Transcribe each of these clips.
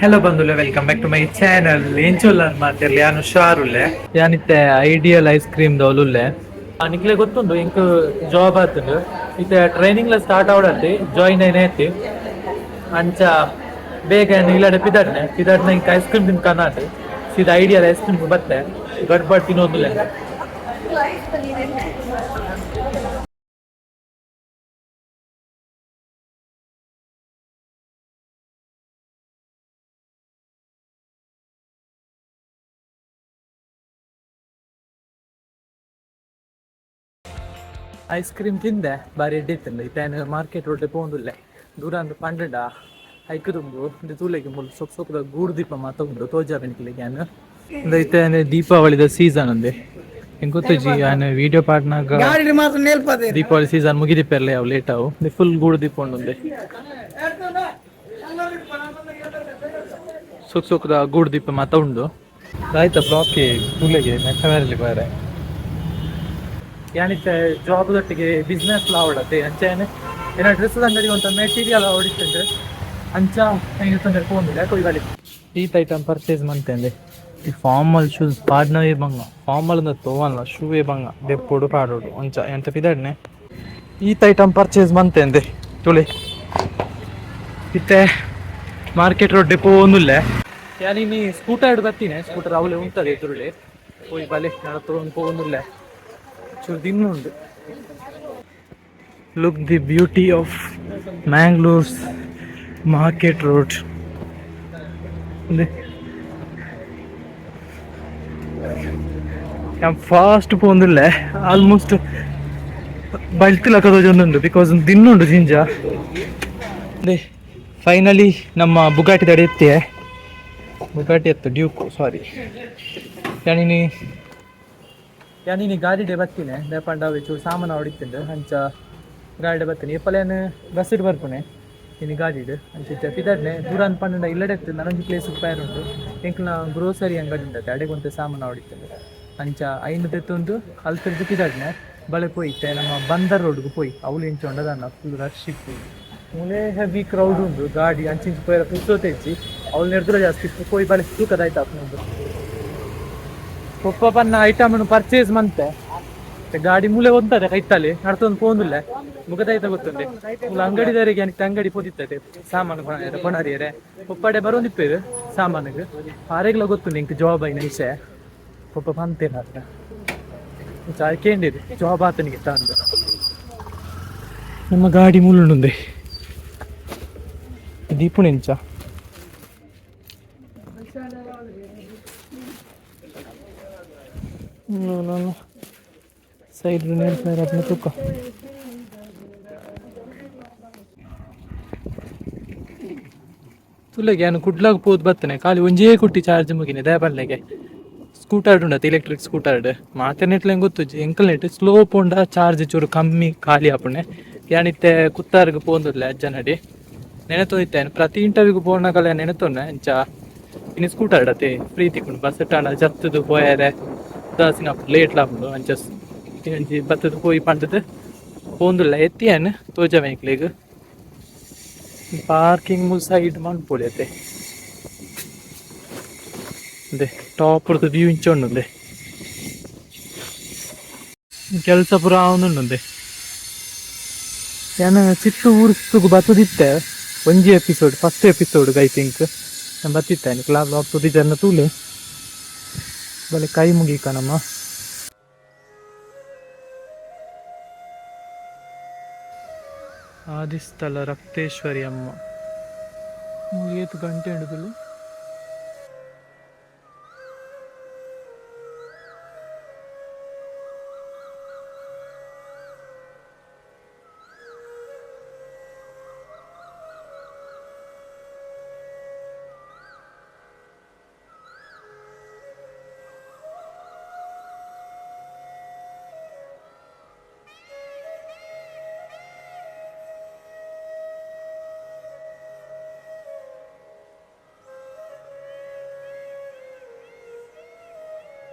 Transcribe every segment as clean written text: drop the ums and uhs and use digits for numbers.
Hello ಬಂಧುಲೆ, welcome back to my channel. ಎಂಚೊಲ್ಲ ಮಾತಿರ್ಲಿ, ಯಾನು ಹುಷಾರುಲ್ಲೆ. ಯಾನಿತ್ತೆ ಐಡಿಯಲ್ ಐಸ್ ಕ್ರೀಮ್ ದೌಲುಲ್ಲೆ. ನಿಕ್ಲೆ ಗೊತ್ತುಂಡು, ಇಂಕ್ ಜಾಬ್ ಆತುಂಡು. ಇತ್ತೆ ಟ್ರೈನಿಂಗ್ ಲ ಸ್ಟಾರ್ಟ್ ಆವಡತ್ತಿ, ಜಾಯಿನ್ ಐನೆ ಐತಿ. ಅಂಚ ಬೇಗ ಇಲ್ಲಡೆ ಪಿದಡ್ನೆ ಪಿದಡ್ನೆ ಇಂಕ್ ಐಸ್ ಕ್ರೀಮ್ ತಿನ್ಕನಾಟ್ ಸೀದಾ ಐಡಿಯಲ್ ಐಸ್ ಕ್ರೀಮ್ ಬತ್ತೆ. ಗಡ್ಬಡ್ ತಿನ್ನೋದಿಲ್ಲ. ಐಸ್ ಕ್ರೀಮ್ ತಿಂದೆ, ಬಾರಿ ಎಡ್ಡೆ ಇತ್ತಿಲ್ಲ. ಇತ್ತೆ ಮಾರ್ಕೆಟ್ ರೋಡ್ ಪೋಂದುಲ್ಲೆ. ದೂರ ಅಂದ್ ಪಂಡಂಡ ಐಕ್ ದುಂಬು ಇಂದು ತೂಲೆಗೆ ಮುಲ್ ಸೊಕ್ ಸೊಕ್ಕದ ಗೂಡು ದೀಪ ಮಾತ ಉಂಡು, ತೋಜಾವೆನ್ಕ್ಲೆಗ್ ಯಾನ್. ಇಂದು ಇತ್ತೆ ದೀಪಾವಳಿದ ಸೀಸನ್ ಅಂದೆ. ಎಂಕ್ ಗೊತ್ತುಜಿ, ಯಾನ್ ವಿಡಿಯೋ ಪಾಡ್ನಾಗ ದೀಪಾವಳಿ ಸೀಸನ್ ಮುಗಿದಿಪ್ಪೆರ್ಲೆ ಅವು ಲೇಟ್ ಅವು. ಫುಲ್ ಗೂಡು ದೀಪ ಉಂಡುಂದೆ, ಸೊಕ್ ಸೊಕ್ಕದ ಗೂಡು ದೀಪ ಮಾತ ಉಂಡು. ಆಯ್ತಾ ಬ್ಲಾಕ್ ತೂಲೆಗೆ ಮೆತ್ತವರಲ್ಲಿ ಬಾರೆ. ಯಾನಿತ್ತೆ ಜಾಬ್ ದೊಟ್ಟಿಗೆ ಬಿಸ್ನೆಸ್ ಲಾ ಅವಡತ್ತೆ. ಅಂಚೆನೆ ಏನ ಡ್ರೆಸ್ ಅಂಗಡಿ ಒಂತ ಮೆಟೀರಿಯಲ್ ಹೊಡಿತಂದ್ರೆ ಅಂಚ ಹೆಂಗೆ ತೊಂದರೆ ಪೋಂದಿಲ್ಲ. ಕೊಯ್ ಈತ್ ಐಟಮ್ ಪರ್ಚೇಸ್ ಮಂತೆಂದೆ. ಈ ಫಾರ್ಮಲ್ ಶೂಸ್ ಪಾಡ್ನವೇ ಬಂಗ, ಫಾರ್ಮಲ್ ಅಂದ ತೋವಲ್ಲ, ಶೂವೇ ಬಂಗ ದೆಪ್ಪೊಡು ಪಾಡೋಡು. ಅಂಚ ಎಂತ ಪಿದಡ್ನೆ ಈತ್ ಐಟಮ್ ಪರ್ಚೇಸ್ ಮಂತೆಂದೆ ತುಳಿ. ಇತ್ತೆ ಮಾರ್ಕೆಟ್ ರೋಡ್ ಪೋಂದುಲ್ಲೆ. ಯಾನಿನಿ ಸ್ಕೂಟರ್ ಬತ್ತೀನಿ. ಸ್ಕೂಟರ್ ಅವಲೇ ಉಂಟದೆ ಎದುರುಳೆ. ಪೋಯಿ ಬಲೆ ನಡತೊಂದು ಪೋಂದುಲ್ಲೆ. ಚೂರು ದಿನ್ನುಂಡು. Look the beauty of Mangalore's market road. Fast ಪೋಂದುಲ್ಲೆ, ಆಲ್ಮೋಸ್ಟ್ ಬಲ್ತಿಲಕ ತೋಜೊಂದುಂಡು, because ದಿನ್ನುಂಡು ಜಿಂಜ. ಫೈನಲಿ ನಮ್ಮ ಬುಗಾಟಿ ದಡೆ ಎತ್ತಿಯೆ. ಬುಗಾಟಿ ಎತ್ತು, ಡ್ಯೂಕು, ಸಾರಿ. ಯಾನಿನಿ ಯಾನಿನಿ ಗಾಡಿಡೆ ಬತ್ತೀನಿ. ದೇಪಂಡ ಅವೆ ಚೂರು ಸಾಮಾನು ಹೊಡಿತಿಂಡು. ಅಂಚ ಗಾಡಿಡೆ ಬತ್ತೀನಿ. ಎಪ್ಪಲೇನು ಬಸ್ಸಿಡ್ ಬರ್ಪುನೆ, ಇನಿ ಗಾಡಿಡ್. ಅಂಚ ಇತ್ತೆ ಪಿದಡ್ನೆ. ದೂರ ಅಂದ್ ಪಂಡ ಇಲ್ಲಡೆ ಇತ್ತು ನನೊಂಜಿ ಪ್ಲೇಸ್ ಪೇರ್ ಉಂಡು. ಎಂಕ್ಲ ಗ್ರೋಸರಿ ಅಂಗಡಿ ಉಂಟು, ಅಡೆಗೆ ಒಂತೆ ಸಾಮಾನು ಹೊಡಿತಿಂಡು. ಅಂಚ ಐನು ತೆತ್ತೊಂದು ಅಲ್ತಿರ್ದು ಪಿದಡ್ನೆ. ಬಳೆ ಪೋಯಿತ್ತೆ ನಮ್ಮ ಬಂದರ್ ರೋಡ್ಗೆ ಪೋಯಿ. ಅವ್ಲು ಇಂಚ ಉಂಡದನ್ನ ಫುಲ್ ರಶ್ ಇತ್ತು. ಮುಲೆ ಹೆವಿ ಕ್ರೌಡ್ ಉಂಡು. ಗಾಡಿ ಅಂಚಿಂಚು ಪೋಯರ ಪುರ್ಸೊತೆಜ್ಜಿ. ಅವ್ಲು ನೆಡ್ದ್ರ ಜಾಸ್ತಿ ಇತ್ತು. ಪೋಯಿ ಬಳೆ, ತೂಕದಾಯ್ತು ಉಂಡು. ಪೊಪ್ಪ ಪನ್ನ ಐಟಮ್ ಪರ್ಚೇಸ್ ಮಂತೆ. ಗಾಡಿ ಮೂಲೆ ಒಂತದೆ ಕೈತಲ್ಲಿ ನಡ್ತೊಂದು ಪೋಂದುಲ್ಲೆ. ಮುಗದಾಯ್ತ ಗೊತ್ತುಂಡೆ. ಮೂಲ ಅಂಗಡಿದವರಿಗೆ ಅನಿಕ್ ಅಂಗಡಿ ಪೋದಿತ್ತದೆ ಸಾಮಾನು ಕೊಣಾರೆ ಕೊಣಾರಿಯರೆ. ಪೊಪ್ಪಡೆ ಬರೋಂದಿಪ್ಪೇರು ಸಾಮಾನಿಗೆ. ಆರೆಗ್ಲ ಗೊತ್ತುಂಡೆ ಇಂಕ್ ಜಾಬ್ ಐನ ವಿಷಯ. ಪೊಪ್ಪ ಪಂತೇನ ಚಾಯ್ ಕೇಂಡಿರಿ ಜಾಬ್ ಆತನಿಗೆ ತಂದು. ನಮ್ಮ ಗಾಡಿ ಮೂಲುಂಡುಂದೆ. ದೀಪುಣಿಂಚ ಸೈಡ್ ನೇರ ತೂಕ ತುಲೆಗೆ. ಯಾನು ಕುಡ್ಲಾಗ ಪೋದು ಬತ್ತನೆ. ಖಾಲಿ ಒಂಜೇ ಕುಟ್ಟಿ ಚಾರ್ಜ್ ಮುಗಿನೆ ದಯಪಲ್ಲೆಗೆ. ಸ್ಕೂಟರ್ ಉಂಡತ್ತೆ, ಎಲೆಕ್ಟ್ರಿಕ್ ಸ್ಕೂಟರ್. ಮಾತೆ ನೆಟ್ಲೆ ಗೊತ್ತು, ಎಂಕಲ್ ನೆಟ್ ಸ್ಲೋ ಪೋಂಡ ಚಾರ್ಜ್ ಚೂರು ಕಮ್ಮಿ ಖಾಲಿ ಆಪುಣೆ. ಯಾನಿತ್ತೆ ಕುತ್ತಾರ್ಗ್ ಪೋಂದುಲ್ಲೆ ಅಜ್ಜನಡಿ ನೆನೆತೋದಿತ್ತೆ. ಪ್ರತಿ ಇಂಟರ್ವ್ಯೂಗೆ ಪೋನಾಗಲ ನೆನೆತೊನ್ನೆ. ಅಂಚ ಇನ್ನು ಸ್ಕೂಟರ್ ಅತ್ತೆ ಫ್ರೀ ತಿಕ್ಕುಂಡು. ಬಸ್ ಟಾಣ ಜತ್ತದು ಪೋಯರೆ ಉದಾಸೀನ ಲೇಟ್ ಲಾಪುಂಡು. ಅಂಚ ಒಂಜಿ ಬತ್ತದ ಪೋಯಿ ಪಂಡದು ಪೋಂದುಲ್ಲ. ಎತ್ತಿಯಾನ್ ತೋಜ ಎಂಕ್ಲೆಗ್. ಪಾರ್ಕಿಂಗ್ ಮುಲ್ ಸೈಡ್ ಮನ್ಪೊಲಿ ಅತ್ತೆ. ಅದೇ ಟಾಪ್ ವ್ಯೂ ಇಂಚ ಉಂಡುಂದೆ. ಕೆಲಸ ಪೂರ ಆವೊಂದುಂಡುಂದೆ. ಯಾನ್ ಚಿಕ್ಕ ಊರುಸ್ತುಗು ಬತ್ತದಿತ್ತೆ ಒಂಜಿ episode, first episode I think. ನಾನು ಬತ್ತಿತ್ತೆ ಕ್ಲಾಸ್ ವ್ಲಾಗ್ ಜನ ತೂಲೆ. ಬಲೆ ಕೈ ಮುಗೀಕ ನಮ್ಮ. ಆದಿಸ್ಥಳ ರಕ್ತೇಶ್ವರಿ ಅಮ್ಮ. ಏತು ಗಂಟೆ ಉಂಡು?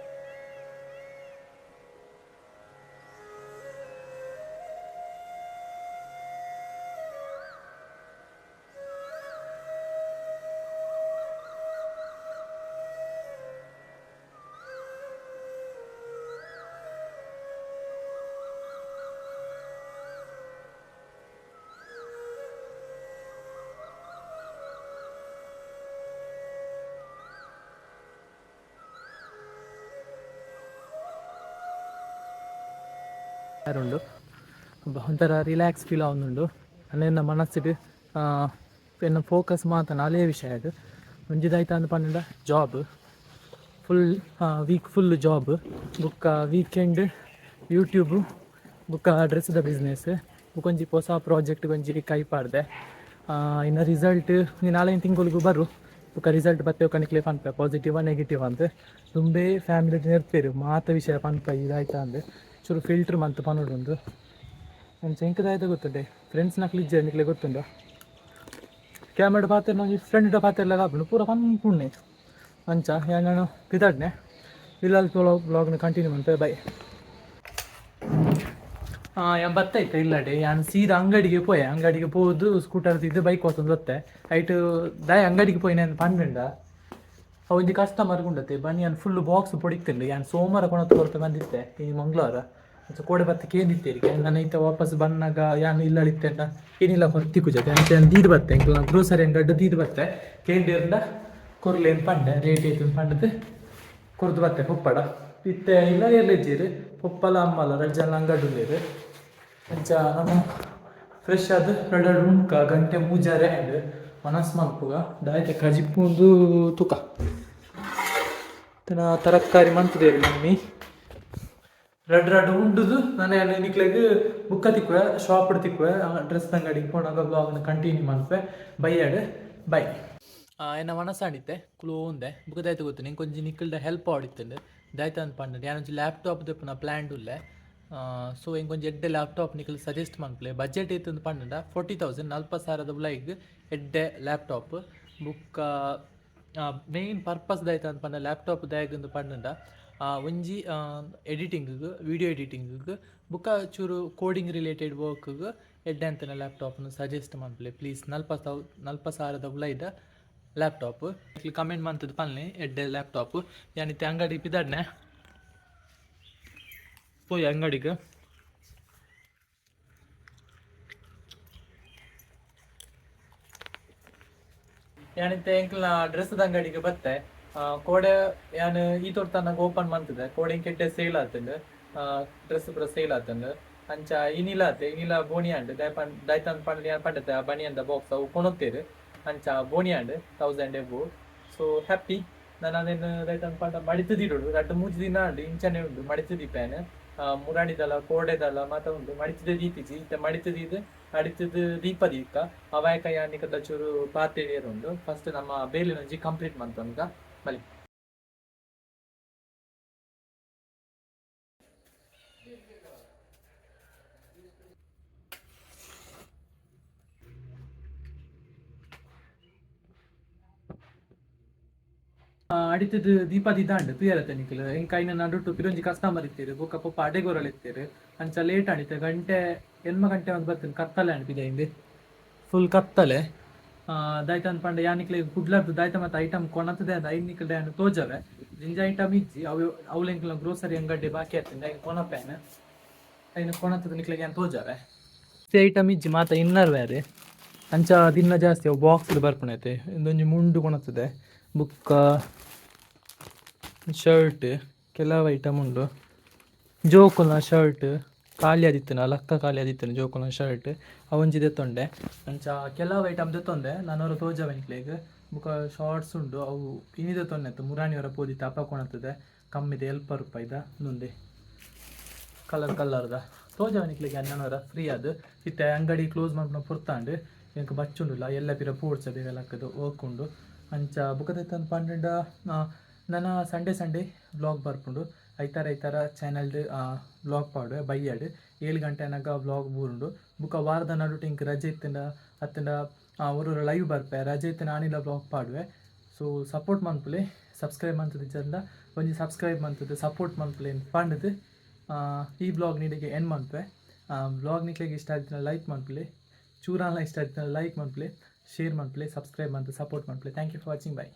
ಉಂಡು. ಒಂಥರ ರಿಲ್ಯಾಕ್ಸ್ ಫೀಲ್ ಆವೊಂದುಂಡು. ಅಲ್ಲೆನ ಮನಸ್ಸಿಡ್ ಎನ್ನ ಫೋಕಸ್ ಮಾತ ನಾಲೇ ವಿಷಯ. ಅದು ಒಂಜಿದಾಯ್ತು ಅಂದ್ ಪಂಡ job, full week full job, ಬುಕ್ಕ ವೀಕೆಂಡ್ ಯೂಟ್ಯೂಬ್, ಬುಕ್ಕ ಡ್ರೆಸ್ದ ಬಿಸ್ನೆಸ್, ಬುಕ್ಕೊಂಜಿ ಪೊಸ ಪ್ರಾಜೆಕ್ಟ್ ಒಂಜಿ ಕೈ ಪಾಡ್ದೆ. ಇನ್ನು ರಿಸಲ್ಟ್ ನಾಲೈದು ತಿಂಗಳಿಗೆ ಬರು. ಬುಕ್ಕ ರಿಸಲ್ಟ್ ಬತ್ತೆ ಕಣಿಕ್ಲೆ ಪನ್ಪೆ, ಪಾಸಿಟಿವ್ ನೆಗೆಟಿವ್ ಅಂತ. ದುಂಬೇ ಫ್ಯಾಮಿಲಿ ನೆರ್ಪೇರು ಮಾತ ವಿಷಯ ಪನ್ಪ, ಇದಾಯ್ತಾ ಅಂದ್ ಚೂರು ಫಿಲ್ಟರ್ ಮಂತ್ ಪನೊಡುಂದು. ಅಂಚ ಎಂಕದಾಯ್ತ ಗೊತ್ತುಂಡೆ, ಫ್ರೆಂಡ್ಸ್ ನಕ್ಲು ಇಜ್ಜೆ, ನಿಕ್ಲೆ ಗೊತ್ತುಂಡು. ಕ್ಯಾಮ್ರಾ ಪಾತೆರ್ನ ಒಂಜಿ ಫ್ರೆಂಡ್ ಪಾತೆರ್ಲಾಗ ಆಪುಂಡು, ಪೂರ ಪನ್ಪುಂಡೆ. ಅಂಚ ಯಾನ್ ಪಿದಾಡ್ನೆ, ಇಲ್ಲಲ್ ಬ್ಲಾಗ್ನ ಕಂಟಿನ್ಯೂ ಮಂತೆ. ಬೈ. ಯಾನ್ ಬತ್ತೈತೆ ಇಲ್ಲಡೆ. ಯಾನ್ ಸೀದಾ ಅಂಗಡಿಗೆ ಪೋಯೆ. ಅಂಗಡಿಗೆ ಪೋದು ಸ್ಕೂಟರ್ ತಿದ್ದು ಬೈಕ್ ಹೊತ್ತೊಂದು ಬತ್ತೆ. ಐಟ್ ದಾಯ ಅಂಗಡಿಗೆ ಪೋಯಿನ ಪಂಡುಂಡ, ಒಂಜಿ ಕಸ್ಟಮರ್ ಉಂಡತೆ ಬನಿಯನ್ ಫುಲ್ ಬಾಕ್ಸ್ ಪೊಡಿಕ್ತುಂಡು. ಯಾನ್ ಸೋಮವಾರ ಕೊನೊತು ಕೊರ್ಪೆ ಬಂದಿತ್ತೆ, ಈ ಮಂಗಳವಾರ. ಅಂಚ ಕೋಡೆ ಬತ್ತೆ ಕೇಂದಿತ್ತೇರಿಗೆ. ನಾನು ಐತ ವಾಪಸ್ ಬನ್ನಾಗ ಯಾನ್ ಇಲ್ಲಳಿತ್ತೆಂಡ ಏನಿಲ್ಲ ಕೊರ್ತಿಕುಜತೆ. ಅಂಚ ಯಾನ್ ದೀದ್ ಬತ್ತೆ, ಎಂಕ್ಲ ಗ್ರೋಸರಿ ಅಂಗಡಿ ದೀದ್ ಬತ್ತೆ. ಕೇಂದಿರ್ಂಡ ಕೊರ್ಲೇನ್ ಪಂಡೆ, ರೇಟ್ ಏತು ಪಂಡದು ಕೊರ್ದು ಬತ್ತೆ. ಪೊಪ್ಪಡ ಇತ್ತೆ ಇಲ್ಲ ಏರ್ಲಿಜ್ಜೀರು, ಪೊಪ್ಪಲ ಅಮ್ಮಲ ರಡ್ಡ್ ಜನ ಅಂಗಡಿ ಉಲ್ಲೆರ್. ಅಂಚ ನಮ ಫ್ರೆಶ್ ಆದ್ ರಡ್ಡ್ ರಡ್ಡ್ ಉಂಡ್ಕ. ಗಂಟೆ ಮೂಜರೆ ಆಂಡ್. ವನಸ್ ಮಲ್ಪುಗ. ದಾಯ್ತೆ ಕಜಿಪುಂದು ತುಕ ತನ ತರಕಾರಿ ಮಂತುದೇರು ಮಮ್ಮಿ. ರಡ್ಡ್ ರಡ್ಡ್ ಉಂಡುದು ನಾನು ನಿಕ್ಲೆಗ್ ಬುಕ್ಕ ತಿಕ್ಕುವೆ, ಶಾಪ್ ತಿಕ್ಕುವೆ. ಡ್ರೆಸ್ ಅಂಗಡಿಗೆ ಪೋನಾಗ ಬ್ಲಾಗ್ನ ಕಂಟಿನ್ಯೂ ಮನ್ಪೆ. ಬೈಯಾಡ್ ಬೈ. ಎನ್ನ ಮನಸ್ಸಾಂಡಿತ್ತೆ ಕುಲೋಂದೆ. ಬುಕ್ಕ ದಾಯ್ತು ಗೊತ್ತು, ನಿಂಗೆ ಒಂಜಿ ನಿಕ್ಕಲ್ದ ಹೆಲ್ಪ್ ಆಡಿತ್ತುಂಡು. ದಾಯ್ತ ಅಂದ್ ಪಂಡ, ಯಾನ್ ಒಂಜಿ ಲ್ಯಾಪ್ಟಾಪ್ ದೆಪ್ಪುನ ಪ್ಲ್ಯಾನ್ ಉಲ್ಲೆ. ಸೊ ಎಂಕೊಂಜಿ ಎಡ್ಡೆ ಲ್ಯಾಪ್ಟಾಪ್ ನಿಕಲ್ ಸಜೆಸ್ಟ್ ಮನ್ಪುಲೆ. ಬಜೆಟ್ ಏತಂದು ಪಂಡ 40,000, 40,000ದ ಉಲೈಗ್ ಎಡ್ಡೆ ಲ್ಯಾಪ್ಟಾಪ್. ಬುಕ್ಕ ಮೇನ್ ಪರ್ಪಸ್ ದಾಯ್ತ ಅಂದ್ ಪಂಡ, ಲ್ಯಾಪ್ಟಾಪ್ ದಾಯೆಗ್ ಪಂಡ, ಒಂಜಿ ಎಡಿಟಿಂಗ್, ವಿಡಿಯೋ ಎಡಿಟಿಂಗ್, ಬುಕ್ಕ ಚೂರು ಕೋಡಿಂಗ್ ರಿಲೇಟೆಡ್ ವರ್ಕ್ಗ್ ಎಡ್ಡೆ ಅಂತಿನ ಲ್ಯಾಪ್ಟಾಪ್ನು ಸಜೆಸ್ಟ್ ಮನ್ಪುಲೆ ಪ್ಲೀಸ್. 40,000ದ ಉಲೈದ ಲ್ಯಾಪ್ಟಾಪ್ ಕಮೆಂಟ್ ಮಂತದ್ದು ಪನ್ಲೆ, ಎಡ್ಡೆ ಲ್ಯಾಪ್ಟಾಪ್. ಯಾನಿತ್ತೆ ಅಂಗಡಿ ಪಿದಾಡ್ನೆ, ಪೋಯಿ ಅಂಗಡಿಗೆ. ಯಾನಿತ್ತೆ ಎಂಕ್ಲ ಡ್ರೆಸ್ ಅಂಗಡಿಗೆ ಬತ್ತೆ. ಕೋಡೆ ಯಾನ್ ಈ ತೋರ್ತನಗ ಓಪನ್ ಮಂತದೆ. ಕೋಡೆ ಕೆಟ್ಟೆ ಸೇಲ್ ಆತಂಡ್, ಡ್ರೆಸ್ ಪೂರ ಸೇಲ್ ಆತಂಡ್. ಅಂಚ ಇನಿಲ ಆತೆ, ಇನಿಲ ಬೋಣಿ ಆಂಡ್. ದಾಯ್ತಂದ್ ಪಂಡ ಯಾನ್ ಪಂಡತೆ, ಆ ಬನಿಯನ್ದ ಬಾಕ್ಸ್ ಅವು ಕೊನೊತ್ತೇರು. ಅಂಚ ಬೋಣಿ ಆಂಡ್, 1000 ಎಬೋ. ಸೊ ಹ್ಯಾಪಿ. ನಾನು ಅದೇನು ದಾಯ್ತಂದ್ ಪಂಡ ಮಡಿತು ದೀಡೋಡು. ರಡ್ಡ್ ಮೂಜಿ ದಿನ ಆಂಡ್, ಇಂಚನೆ ಉಂಡು. ಮಡಿತು ದೀಪೇನ್ ಮುರಾಣಿದಲ ಕೋಡೆದಲ ಮಾತ ಉಂಡು, ಮಡಿತದೆ ದೀತಿಜಿ. ಇತ್ತೆ ಮಡಿತು ದೀದ್ ಅಡಿತದ ದೀಪ ದೀಕ ಅವಾಯಕ ಯಾನಿಕದ ಚೂರು ಪಾತೆರಿಯರ್ ಉಂಡು. ಫಸ್ಟ್ ನಮ್ಮ ಬೇಲಿನೊಂಜಿ ಕಂಪ್ಲೀಟ್ ಮಂತೊನ್ಗ ಬಲಿ. ಅಡಿತದ ದೀಪ ದಿದಾಂಡ್ ತೂಯರತ್ತೆ ನಿಕುಲು. ಎಂಕ್ ಐನ ನಡುಟು ಪಿರೊಂಜಿ ಕಸ್ಟಮರ್ ಇತ್ತೆರ್, ಬೊಕ್ಕ ಪೊಪ್ಪ ಅಡೆಗೊರಲ್ ಇತ್ತೆರ್. ಅಂಚ ಲೇಟ್ ಆಂಡಿತ್ತೆ. ಗಂಟೆ 8 ಗಂಟೆ ಒಂದು ಬತ್ತಿನ. ಕತ್ತಲೆ ಆಂಡ್ ಪಿದಯಿಂದೆ, ಫುಲ್ ಕತ್ತಲೆ. ದಾಯ್ತಂದ್ ಪಂಡ ಯಾನಿಕ್ಲೆ ಕುಡ್ಲರ್ದು ದಾಯ್ತ ಮತ್ತೆ ಐಟಮ್ ಕೊನತದೆ ಅಂದ್ ಐನ್ ನಿಕಲ್ ಯಾನ್ ತೋಜವೆ. ಜಿಂಜ ಐಟಮ್ ಇಜ್ಜಿ. ಅವು ಅವುಲು ಎಂಕ್ಲ ಗ್ರೋಸರಿ ಅಂಗಡಿ ಬಾಕಿ ಆತಂಡ, ಐನ್ ಕೊನಪೇನ್. ಐನ್ ಕೊನತದ ನಿಕ್ಲೆಗ್ ಯಾನ್ ತೋಜವೆ. ಐಟಮ್ ಇಜ್ಜಿ, ಮಾತ ಇನ್ನರ್ ವೇರ್. ಅಂಚ ದಿನ ಜಾಸ್ತಿ ಅವು ಬಾಕ್ಸ್ ಬರ್ಪುನೈತೆ. ಇಂದೊಂಜಿ ಮುಂಡು ಕೊನತದೆ, ಬುಕ್ಕ ಶರ್ಟ್ ಕೆಲವು ಐಟಮ್ ಉಂಡು. ಜೋಕುಲ್ನ ಶರ್ಟ್ ಖಾಲಿ ಆದಿತ್ತುನ, ಲಕ್ಕ ಖಾಲಿ ಆದಿತ್ತುನ ಜೋಕುಲ್ನ ಶರ್ಟ್ ಅವೊಂಜಿ ದೆತ್ತೊಂಡೆ. ಅಂಚ ಕೆಲವು ಐಟಮ್ ದೆತ್ತೊಂಡೆ, ನಾನು ತೋಜವೆ ನಿಕ್ಲೆಗ್. ಬುಕ್ಕ ಶಾರ್ಟ್ಸ್ ಉಂಡು, ಅವು ಇನಿ ದೆತ್ತೊಂಡೆ. ಮುರಾಣಿಯವರ ಪೋದಿತ್ತೆ, ಅಪ್ಪ ಕೊನತದೆ ಕಮ್ಮಿದೆ, 70 ರೂಪಾಯಿದ ಒಂದೊಂದೇ ಕಲರ್ ಕಲರ್ದ. ತೋಜವೆ ನಿಕ್ಲೆಗ್ ಅನ್ನನವರ ಫ್ರೀ ಅದು. ಇತ್ತೆ ಅಂಗಡಿ ಕ್ಲೋಸ್ ಮಲ್ಪುನ ಪೊರ್ತಾಂಡ್. ಎಂಕ್ ಬಚ್ಚುಂಡುಲ್ಲ ಎಲ್ಲ ಪಿರ ಪೋಡ್ಚ ಬೇಗ ಲಕ್ಕದು ವರ್ಕ್ ಉಂಡು. ಅಂಚ ಬುಕ್ಕ ದೆತ್ತೊಂದು ಪಂಡ, ನನ ಸಂಡೇ ಸಂಡೇ ವ್ಲಾಗ್ ಬರ್ಪುಂಡು. ಐತಾರ ಐತಾರ ಚಾನಲ್ಡ್ ವ್ಲಾಗ್ ಪಾಡುವೆ. ಬಯ್ಯಡ್ 7 ಗಂಟೆ ಅನಗ ವ್ಲಾಗ್ ಬೂರುಂಡು. ಬುಕ್ಕ ವಾರದ ನಡುಟು ಇಂಕ್ ರಜೆ ಇತ್ತಂಡ ಅತ್ತಂಡ ಒರೊರ ಲೈವ್ ಬರ್ಪೆ. ರಜೆ ಇತ್ತಿನ ಆನಿಲ ವ್ಲಾಗ್ ಪಾಡುವೆ. ಸೊ ಸಪೋರ್ಟ್ ಮನ್ಪುಲೆ. ಸಬ್ಸ್ಕ್ರೈಬ್ ಮಂತುದಿಜ್ಜಂಡ ಒಂಜಿ ಸಬ್ಸ್ಕ್ರೈಬ್ ಮಂತುದು ಸಪೋರ್ಟ್ ಮನ್ಪುಲೆ ಪಂಡುದು ಈ ವ್ಲಾಗ್ ನಿಡೆಗೆ ಎಂಡ್ ಮನ್ಪೆ. ವ್ಲಾಗ್ ನಿಕ್ಲೆಗ್ ಇಷ್ಟ ಆಯ್ತು ಲೈಕ್ ಮನ್ಪುಲೆ. ಚೂರಾನ್ಲ ಇಷ್ಟ ಆಯ್ತು ಲೈಕ್ ಮನ್ಪುಲೆ, ಶೇರ್ ಮನ್ಪುಲೆ, ಸಬ್ಸ್ಕ್ರೈಬ್ ಮಂತು support ಮನ್ಪುಲೆ. Thank you for watching. Bye.